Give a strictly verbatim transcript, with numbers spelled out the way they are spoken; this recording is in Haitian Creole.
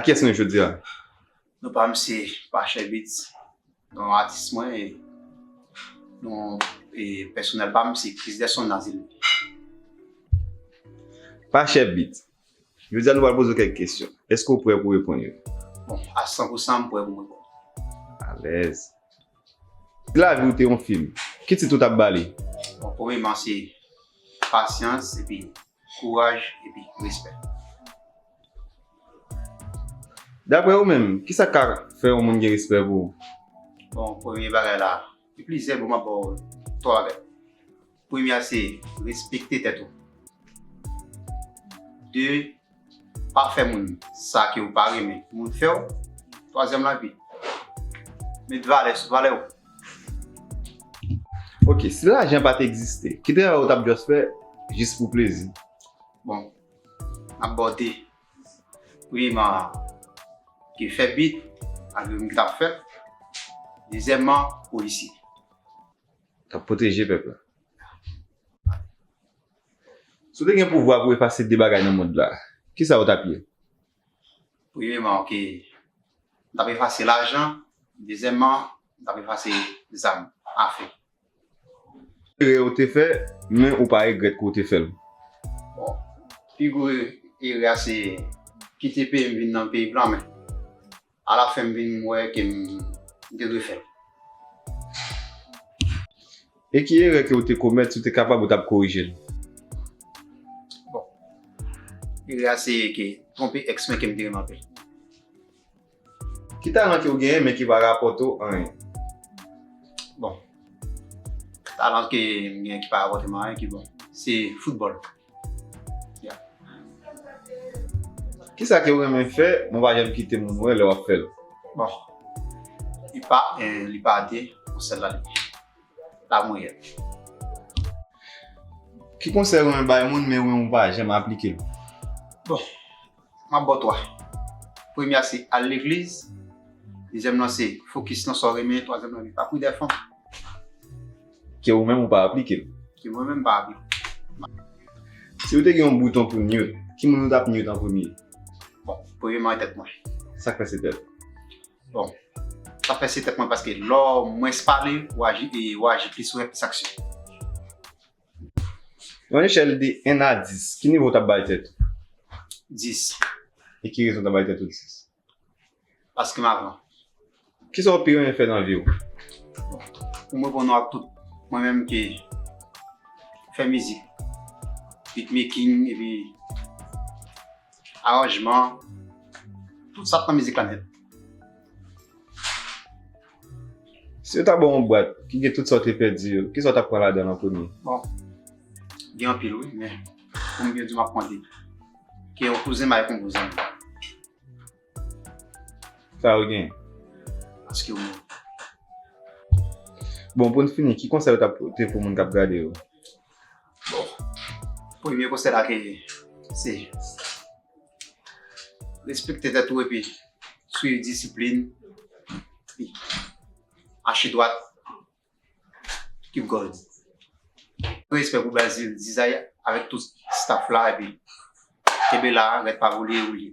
Kiyès nou jodi a? Non pa m se Pachè Beats. Non atis mwen, e non, e pèsonèl pa m se Chrisderson Nazil. Pachè Beats. Jodi a nou pral poze w kèk kesyon. Èske w prè pou reponn yo? Bon, a san pou san m prè pou m reponn. Alèz. Si lavi w te yon fim, ki tit ou t ap ba li? Bon, premyèman se pasyans, epi kouraj, epi respè. Daprè ou menm, kisa k ka fè yon moun gen respè pou ou? Bon, premye bagay la, gen plizyè, bon, m ap ba w twa bagay. Premye a se respekte tèt ou. De, pa fè moun sa ke w pa renmen pou moun fè w. Twazyèm la, epi met valè sou valè w. Ok, si lajan pa t egziste, ki travay ou t ap just fè jis pou plezi? Bon, m ap ba w de. Premyèman, ki fè bit, ak moun ki t ap fè l. Dezyèmman, polisye. K ap pwoteje pèp la. Si w te gen pouvwa pou efase de bagay nan mond la, kisa w t ap ye? Premyèman, ok, m t ap efase lajan. Dezyèmman, m t ap efase zam afe. Erè ou te fè, men ou pa regrèt ke w te fè l? Bon, pi gwo erè a se kite peyi m vin nan peyi blan, men alafen m vin wè ke m, m te dwe fè l. E ki erè ke w te komèt, si w te kapab, ou t ap korije l? Bon, erè a se ke twonpe èks mwen ke m te renmen anpil. Ki talan ke w genyen, men ki pa rapòte w anyen? Bon, talan ke m genyen ki pa rapòte m anyen, ki bon, se foutbòl. Yeah. Kisa ke w renmen fè, men w pa janm kite moun wè lè w ap fè l? Bon, li pa en, li pa de, yon sèl la li ye. Lamouyè. Ki konsèy ou renmen bay moun, men ou menm ou pa janm aplike l? Bon, m ap ba w twa. Premye a se al legliz. Dezyèm nan se fokis nan sa w renmen. Twazyèm nan, pa kouri dèyè fanm. Ke ou menm ou pa aplike l? Ke mwen menm m pa aplike l. Si w te gen yon bouton pou nyut, ki moun ou t ap nyut an premye? Bon, premyèman e tèt mwen. Sa k fè se tèt? Bon, sa fè se tèt mwen paske lè w mwens pale, w aji, e w aji plis, w gen plis aksyon. Yon echèl de en a dis, ki nivo w t ap bay tèt ou? Dis. E ki rezon w t ap bay tèt ou dis? Paske m avan. Kisa w pi renmen fè nan vi w? Pou mwen, pou nou ak tout, mwen menm ke fè mizik, beatmaking, epi aranjman, tout sa k nan mizik la nèt. Si yo ta ba w yon bwat ki gen tout sa w te pèdi yo, kisa w t ap pran ladan l an premye? Bon, gen anpil wi, men pou m byen di w, m ap pran de. Ke yon kouzen m a konpoze. Sa yo gen? Paske w mouri. Bon, pou n fini, ki konsèy ou t ap pote pou moun k ap gade yo? Bon, premye konsèy la ke se respekte tèt ou epi swiv disiplin, epi mache dwat, keep going. Respè pou Brazil, Dizay avèk tout staff la, epi kenbe la, rèt pa vole, oule.